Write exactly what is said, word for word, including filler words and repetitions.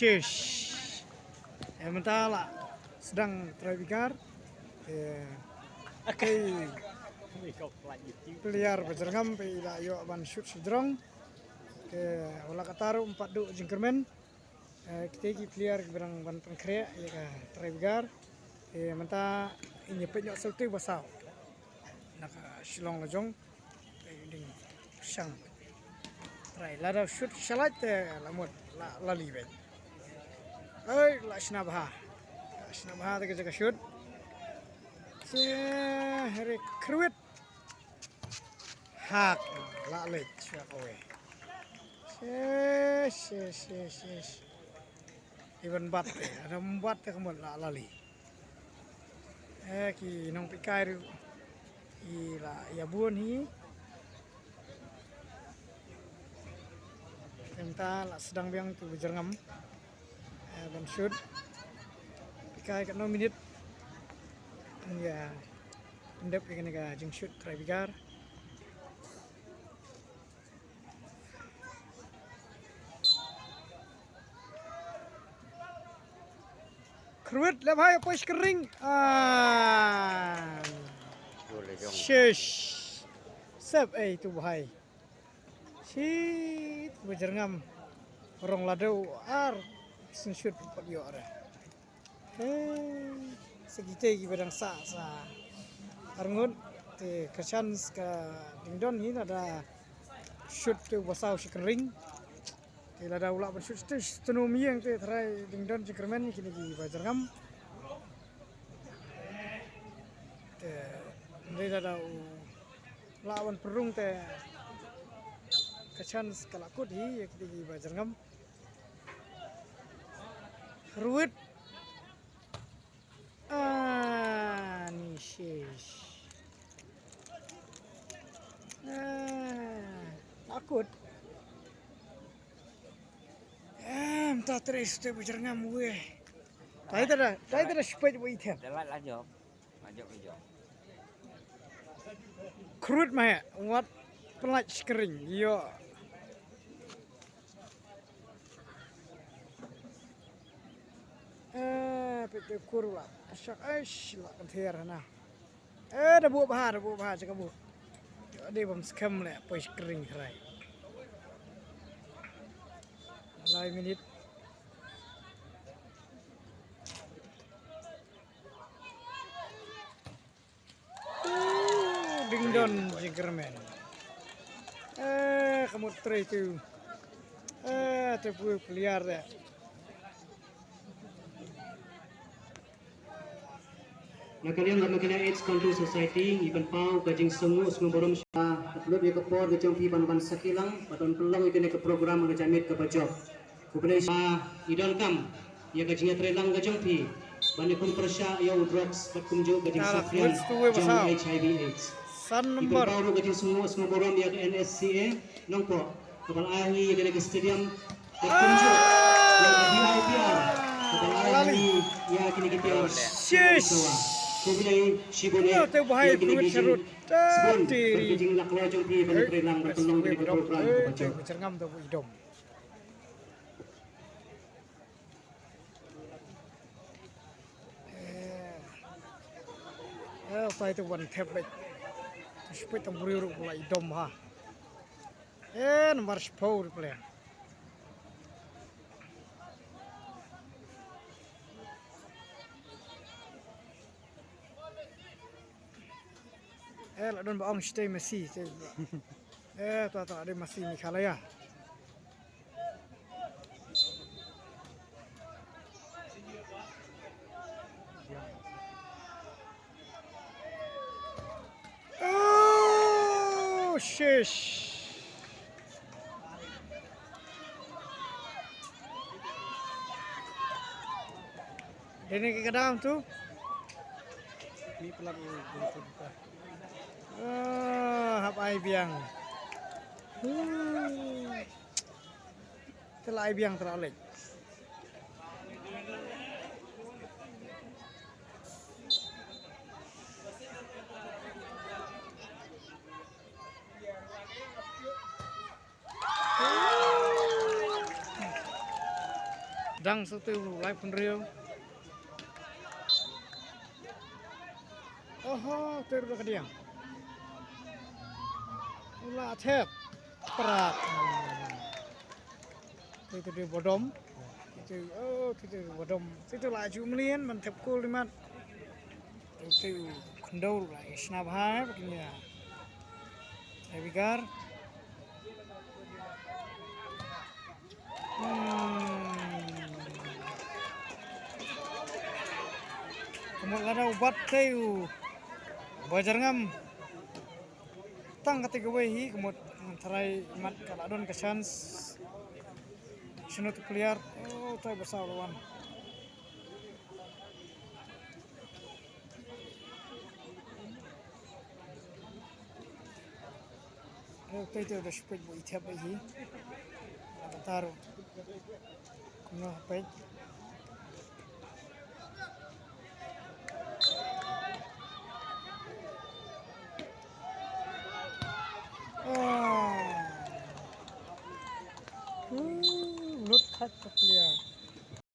Shish. Eh, mynta la sdang trai bigar. Eh, okay. Player ba jyrngam ba i la ïoh ban shoot shajrong. Okay, u la katta ruh ym pat duh jingkyrmen. Eh, kita ki player kiba dang ban pynkhreh ïa ka trai bigar. Eh, mynta in ïa peit noh shuh te ba saw. Na ka Shillong la jong. Peit ding shang. Trai lada shoot shalait te la mut la, la li beit. Oi, la shna bha. La shna bha te ka jaka shoot. Che, hare kruit. Hak, la leit shuwa kawei. Shish, shish, shish, shish. Even bat te, ada bat te ka mut la, la li. Eh, ki nongpeitkai ruh ki la ïa bun hi. Te mynta la sdang biang ki ba jyrngam. Eh, ban shoot. Peikai katno minit. Ïa pyndep ïa kane ka jingshoot trai bigar. Kruit, leh bha ïa poi shkring. Ah. Shish. Sep ei tu bhai. Shit, ba jyrngam. Rong lada u ar sien shoot pat ïoh re. Eh, sa kita kiba dang sah sa arngut te ka chance ka ding don hi, lada shoot te u ba saw shkring. Te lada u lah ban shoot te stunum ïeng te trai ding don jingkyrmen kine kiba jyrngam. Te hynrei lada u lah ban pynrung te ka chance ka la kut hi ïa kine kiba jyrngam. Ruit. Ah, ni shish. Ah, la kut. Ah, mynta trai shuh te ba jyrngam wei. Tai te da, tai te da shpet wei te. Dah lah, lah jawab. Lah jawab, lah jawab. Kruit ma he, wat pynlait shkring, ïoh. Eh, peit te kur la. Shak, aish, la kan thiar na. Eh, da buh bha, da buh bha, jaka buh. Ïoh, dei bam skhem le, poi shkring hrai. Lai minit. Ding don jingkyrmen. Eh, ka mut trei tu. Eh, te pu player de. Na ka liang ka Meghalaya AIDS Control Society ngi pynpaw ka jingsngew sngewburom sha ka pynlut ïa ka por ka jong phi ban wan sakhi lang bad ban pynlong ïa kane ka program ka janmiet kaba jop. Khublei shibun. I donkam ïa ka jingïatreilang ka jong phi ban ïakhun pyrshah ïa u drugs bad kumjuh ka jingsngewthuh jong HIV AIDS. San number. I pynpaw ruh ka jingsngew sngewburom ïa ka NSCA Nongpoh kaba la ai ïa kane ka stadium bad kumjuh ïa ka DIPR kaba la ai ïa kine ki tiar. Shish. Khublei shibun ïa kine ki jing sbun bad ka jinglakhluh jong phi ban ïatreilang ban pynlong kine ki program kaba jop. Eh, eh, utai te wan thep beit. Shipit tang briew ruh la i dom ha. Eh, namar shiphew ruh pyle. Eh, la don ba ong shatei Messi, shatei. Eh, to, to, dei Messi Meghalaya. Oh, shish. Dei ne ki ka dam tu. Ni pelat ni, ni tu buka. Oh, hap ai biang. Hmm. Te la ai biang, te la leit. Dang sa te u lai pynriew. Oho, te ruh ka diang. U la thep. Prak. Te te dei bodom. Te, oh, te te bodom. Te te la ju mlien ban thep kul di mat. Te te u khyndew ruh la ïa shna bha ba kin ïa. Te bigar. Hmm. Ka mut lada u bat te u Bajyrngam. Tang kata kawei hi ka mut, tharai mat ka la don ka chance. Shano tu player. Oh, tai ba saw lawan. Eh, tai tai da shpek bu ithap hi. Kata ruh. Kumno hapet. Ah. Uh, lut khat ka player.